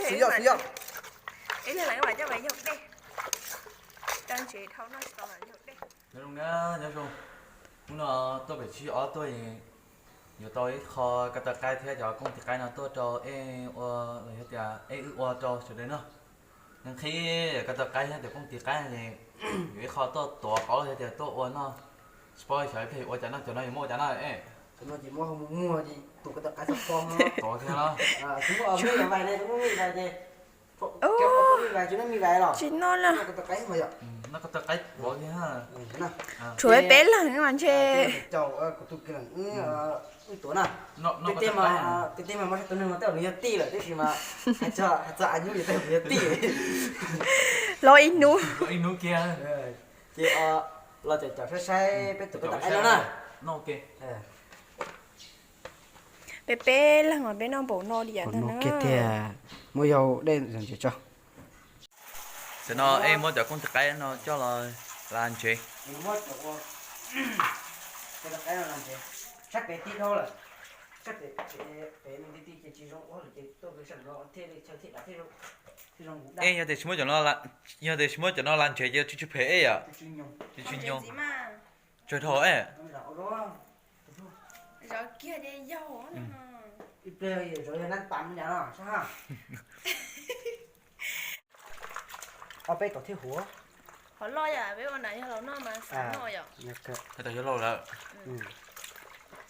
Xwb yog, xwb yog. Ib leeg mas coj mus yog dej. Coj ntsev dhau noj tsis tau mas yog dej. Nyob zoo na, nyob zoo. Hnub no tuaj pem tsib ob tuaj, yuav tau ib qho ko taw qaib thiab cov kooj tis qaib no tuaj rau ej ua los yog tias ej wb ua rau sawv daws noj. Nqhis ko taw qaib thiab cov kooj tis qaib es yuav ib qho tuaj tuav qauv los yog tias tuaj ua noj. Tsis paub xyov ib pliag yuav ua cas noj, cov no yuav muab ua cas noj. Cov no ces muab hau muag ces tus ko taw qaib txhob pom. Tuav thiab los? Tsis muaj me nyuam vais ne, tsis muaj me nyuam vais ces, me nyuam vais, tsis muaj me nyuam vais los? Tsis noj lawm. Noj ko taw qaib mas yom. Noj ko taw qaib tuav thiab. Tshuav peb leeg mas ntshe. Caum kuv tus kheej, wb tuav na. Tej teg mas, tej teg mas muaj sab tus neeg mas tej zaum nws yog tij lawm, tab sis mas hais txog, hais txog Aib Nyub ces tej zaum nws yog tij. Los ib hnub. Los ib hnub kiag. Ces los caum caum saib saib peb tus ko taw qaib no na. Peb peb leeg mas peb noj npaum no diam no na. Kiag tiag, muab yau dej zom ntses tso. Tam no ej muab cov kooj tis qaib no coj los la ntsev. Sab pem tib dhau lawm, sab pem, pem nti ti ces tsis zoo ua lawm ces tuaj pem sab no thiaj li chaw thiaj dav thiaj zoo. Ej, yog tias tsis muab cov no la, yog tias tsis muab cov no la ntsev ces tsw tsw phem ej yom. Tsw tsw nyoos. Tsawg dhau ej. Zov kiag ces yau. Ib pliag zov yog nab tam no. Ob peb tom thiab huv. Qhov loj yom, peb ua nas yog laus noj mas xav noj yom. Hais tias yog laus lawm.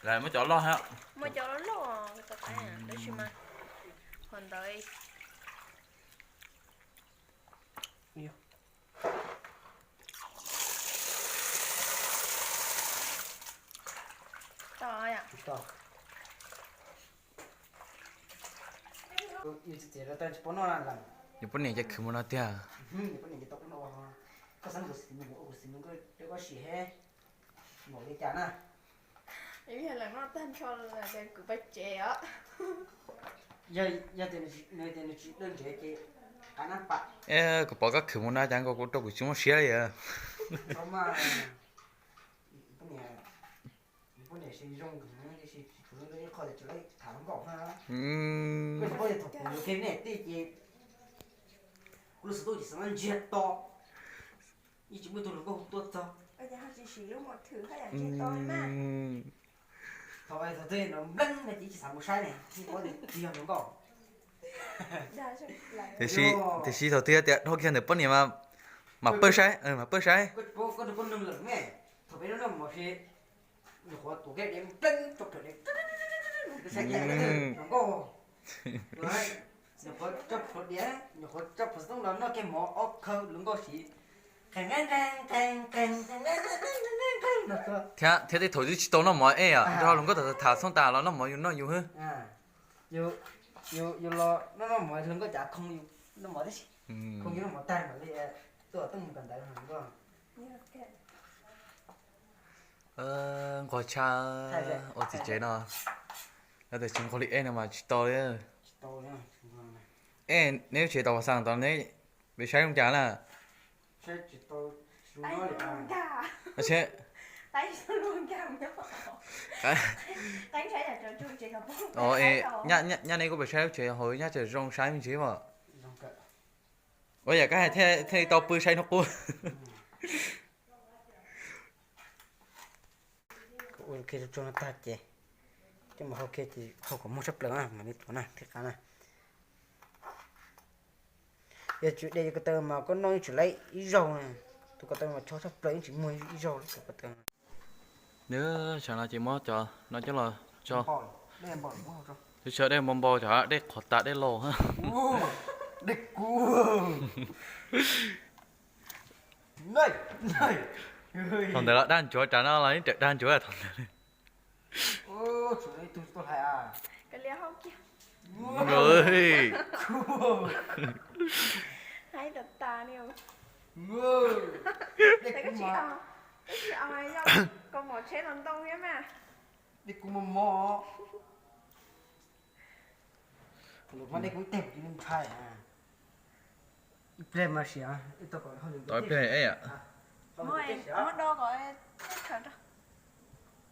Lawv muab cov loj thiab. Muaj cov loj loj, tab sis mas qhov ntawd Yus poj niam ces khwv mus no tiag. Kuv pom koj khwv mus no cas nkaus kuv rau kuv tsis muaj siab li. Kuv lub xov tooj ces xav ntsiag to, yeej tsis muaj tus hluas nkauj hu tuaj txog. Thaum, thaum twg nrov npleeb no ces tsis xav mus saib ne, yeej paub tias tsis yog hluas nkauj. Tiam sis, tiam sis thaum twg tias dhau kiag ntawm poj niam mas mam pawj saib, mam pawj saib. Koj rau koj neeg lawm ne, thaum peb lub neej mos tsis, nyuam qhuav tuav kiag dev npleeb rau plawv dev, saib kiag hluas nkauj. Nyuam qhuav tso plhuav diav, nyuam qhuav tso plhuav xov tooj los noj kiag mov ob khawv hluas nkauj siv. Thiab, thiab tej thaum twb tsis tau noj mov ej os, nrog hluas nkauj tham tham xoob tas los noj mov yus noj yus hwb. Yus los noj noj mov hluas nkauj cas khoo yus noj mov tib si, khoo yus noj mov tag mam li tuaj tuaj mus kawm ntawv hluas nkauj. Nquag tshaj ua txiv tsev no, yog tias tsis nquag li ej no mas tsis tau li. Ej, neb lub tsev tau pas xas tau neb pem saib zoo cas na? Nyab neb kuj pem saib lub tsev hauv nyab tseem zoo saib me ntsis mas. Ua yam kab hais thiaj li tau pw saib hnub qub. Ua kiag tsuag tsuag no tag ces coj mus hau kiag ces hau kom muag tshaj plaws na mam li tuav na thiaj qab na. Yog tsis de ko taw mas koj noj yeej tsis laib ib zaug, tus ko taw mas cho tshaj plaws yeej tsis muag ib zaug li tus ko taw. Nws, tsam no ces muab cov no coj los tso. Tsis tshua dej npau npau, cov dej qhuav tas dej laus. Dej kub. Thaum ntawd los dag ntsuav, tsam no los yeej dag ntsuav thaum ntawd. Dej kub mos mos. Dej kub teg ntshai. Ib pliag mas siav, ib pliag ej.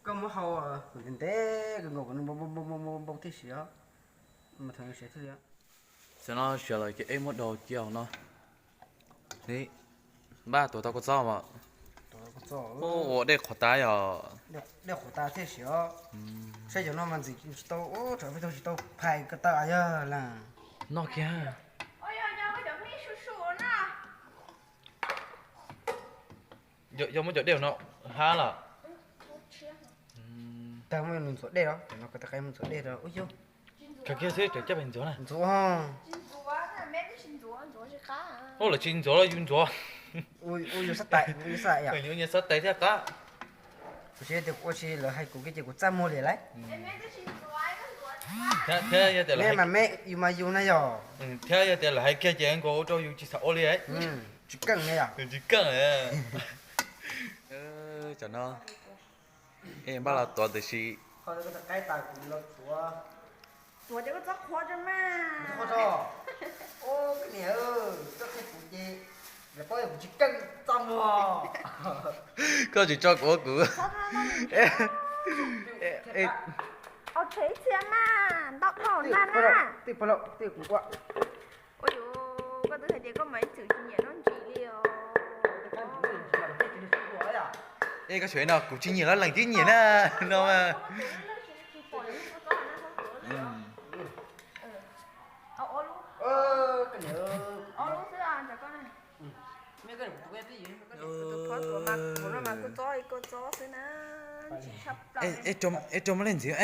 Koj muab hau ntev ntev, nkaus kom nws npau npau thiaj siav, mas thaum siav thiaj li. Cov no siav lawm ces ej muab daus cia no. Npaj tuav tau kua txob mas. Ua dej qhuav tas yom. Dej qhuav tas thiaj siav. Saib cov no mas ntxim tsis tau, tsam peb tau tsis tau phais ko taw yog las. Noj kiag. Yog muab cov dej no hab los. Tag muab nws ntxuav dej los, cov no ko taw qai mus ntxuav dej rau ub yug. Khaws kiag xwb, cov caj pes ntxuav na. Ntxuav. Ua lawv tsis ntxuav los yus ntxuav. Ua yus xab tais, ua yus xab tais thiaj qab. Kuv tsis tias ua si lawv hais kuv kiag ces kuv txaj muag li lauj. Thiab yog tias lawv, me mas me, yus mas yus na yog. Thiab yog tias lawv hais kiag ces nkaus ua rau yus tsis xav ua li. Tsis keej na yog. Tsis keej. Cov no npaj los tuav tab sis. Tuav cov kua txob qhuav rau mas. Koj tsis tso kuv ua kuv. Ua tsheb txhia mas ntau dhau na na. Ua yus, koj twb hais tias koj mas ib txwm tsis nyiam noj ntsis li os. Ej, koj tseem no kuv tsis nyiam los leej twg nyiam na no mas. Ej, rau muab leej ntxiv.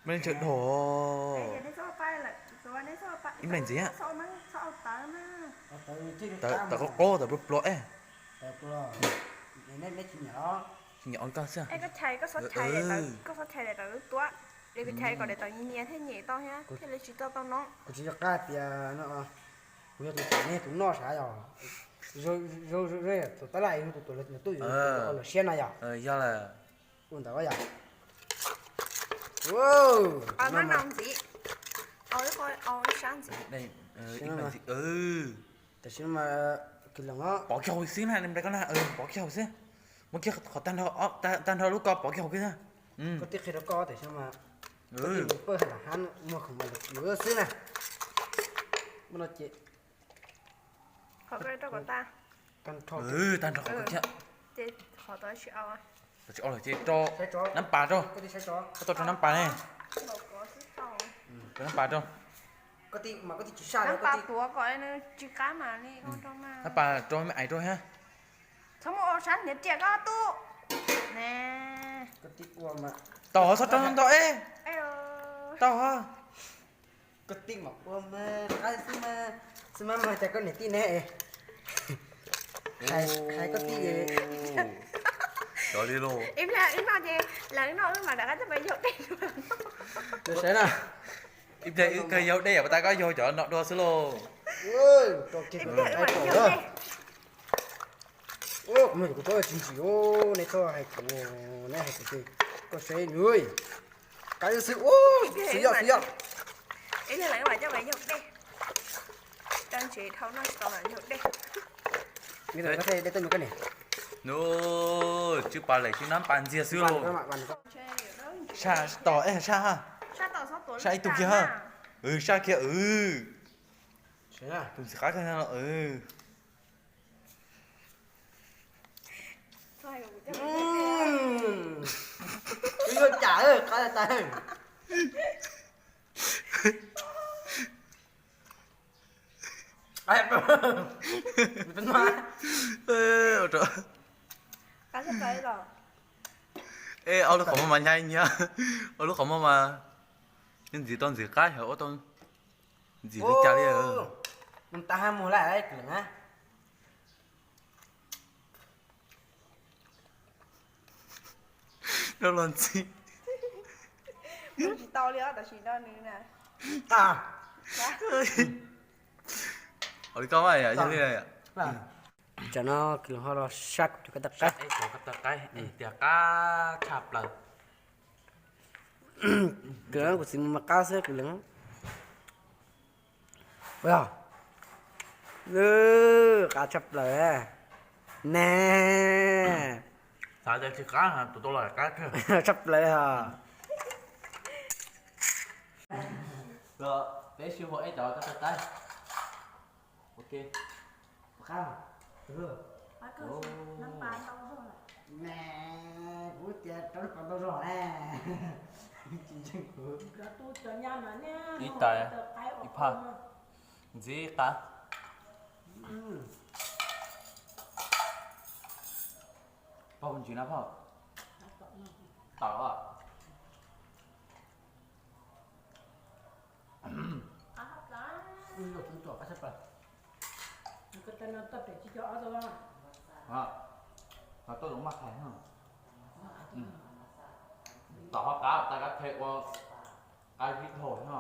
Muab leej ntxiv dhau. Ib leej ntxiv. Tawv qaub qaub, tawv pluag pluag. Tsis nyiam ua koj xwb. Kuv tsis yog qab tias no, kuv yog tus tuav, nej tus noj sav yog. Tus tab laj yog tus tuav lawv tuaj yuav lawv siab na yog. Yog lawm. Ua ntawd yog. Ntxiv. Tam sim no mas kiag hauv xwb na, pov kiag hauv xwb. Muab kiag qhov tag nrho lub ko pov kiag hauv kiag. Koj tij qhia rau koj tam sim no mas, koj tij mus pawj lam hab muag khoom mas yuav xwb na. Muab no ces tag nrho kiag. Tsis au lawm ces rau nab pas rau. Koj tau rau nab pas ne. Rau nab pas rau. Nab pas tuav kom tsis qab mas li. Nab pas rau me ais rau hab. Txhob muab ua sab hniav riam koj tub. Tau, txhob rau ntau eb. Tau. Koj tij mam ua mas qab xwb mas, xwb mas mas cas koj niam tij ne. Hais koj tij. Cov li lauj. Ib pliag wb noj ces lawv noj wb mam rov qab tuaj pab yaug dej. Saib na. Ib pliag wb kawg yaug dej, pas tas koj yaug cov no dua xwb lauj. Ib pliag wb mam yaug dej. Kuv tsis ntsim, neb txhob hais kuv, neb hais kuv ces koj saib nws. Qab xwb, xwb yog, xwb yog. Ib pliag lawv mam coj pab yaug dej. Rau ntsev dhau noj tsis tau mam yaug dej. Nub, tswb pas lem tswb nab pas ntxiag xwb lauj. Saj tom eb, saj ha. Saj ib tug kiag ha. Saj kiag. Tus ntxim qab kiag no. Twb yuav cas qab tas. Ej, ob lub qhov muag mas nyab nyiab, ob lub qhov muag mas ntxim tau ntxim qab, yog ua tau ntxim li cas li. Mus tas ha mus lawm na. Rau los ntxim. Tsis tau li os, tam sim no nws na. Ua li koj mas yog li. Tsam no kws ho los saj kuv cov koj taw qaib, tias qab tshaj plaws. Kws kuv txiv mus mas qab xwb kws leej. Qab tshaj plaws ne. Xav tias tsis qab, tus tau los qab tshaj plaws os. Peb sib hua ib cov taib taib. Ok. Qab. Neb tias rau lub pas ntau zog ne. Tsis ntseeg kuv. Ib tais, ib phaj. Ntxiv qab. Pog ntsis na phauj. Tawm os. Qab tshaj plaws. Qab tshaj plaws. Qab tshaj plaws. Qab tshaj plaws. Tom qab qab tas kab the ua qab zib dhau no.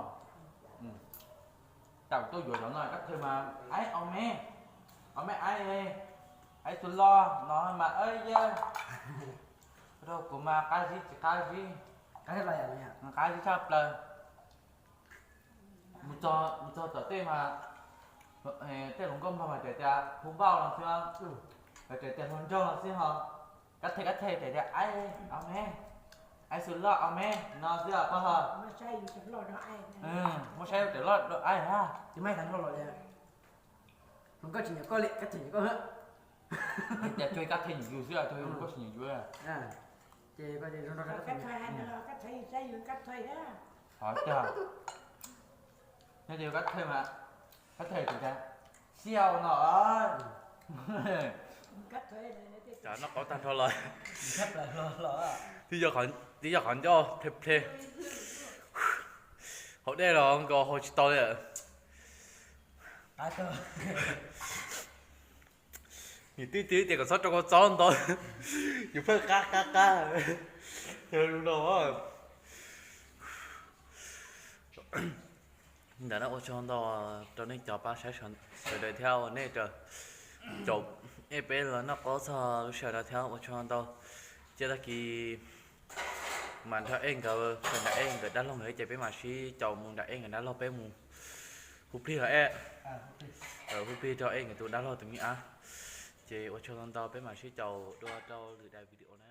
Tam tuaj yuav cov no kab the mas aib o me, o me aib, aib tug loj no mas aib yawg. Rau kuv mas qab zib tsis qab zib, qab zib tshaj plaws. Mus txog tom tej mas, tej hluas nkauj Nplog mas tias tias hu npauj no xwb, tias tias hluas nraug no xwb ho. Kab the kab the tias tias aib o me, aib xu loj o me no xwb pab ho. Muab saib yus tseem loj dua aib hab. Hluas nkauj tsis nyiam koj li, kab the nyiam koj. Tias cuag kab the nyiam yus xwb, cuag hluas nkauj tsis nyiam yus. Ces kab the, kab the, kab the. Nyob ces kab the mas, kab the tias siab no. Noj qaub tag nrho los, twb yog qhov ncauj ple ple. Haus dej los nkaus haus tsis tau li. Nws twb twb tias kom txhob rau kua txob ntau, yus pheej qab qab qab. Yog li no, ntawm no ua tsaug ntau rau nej cov pab saib sawv daws thiab ua nej caum ej peb los noj qaub txog lub sij hawm no thiab ua tsaug ntau. Ces tag kis mas nrog ej nkawd, nrog ej nkawd dab laug nkawd ces peb mam sib caum mus nrog ej nkawd dab laug peb mus hu plig los ej. Hu plig rau ej nkawd tus dab laug tus me ab. Ces ua tsaug ntau, peb mam sib caum dua rau lwm daim video na.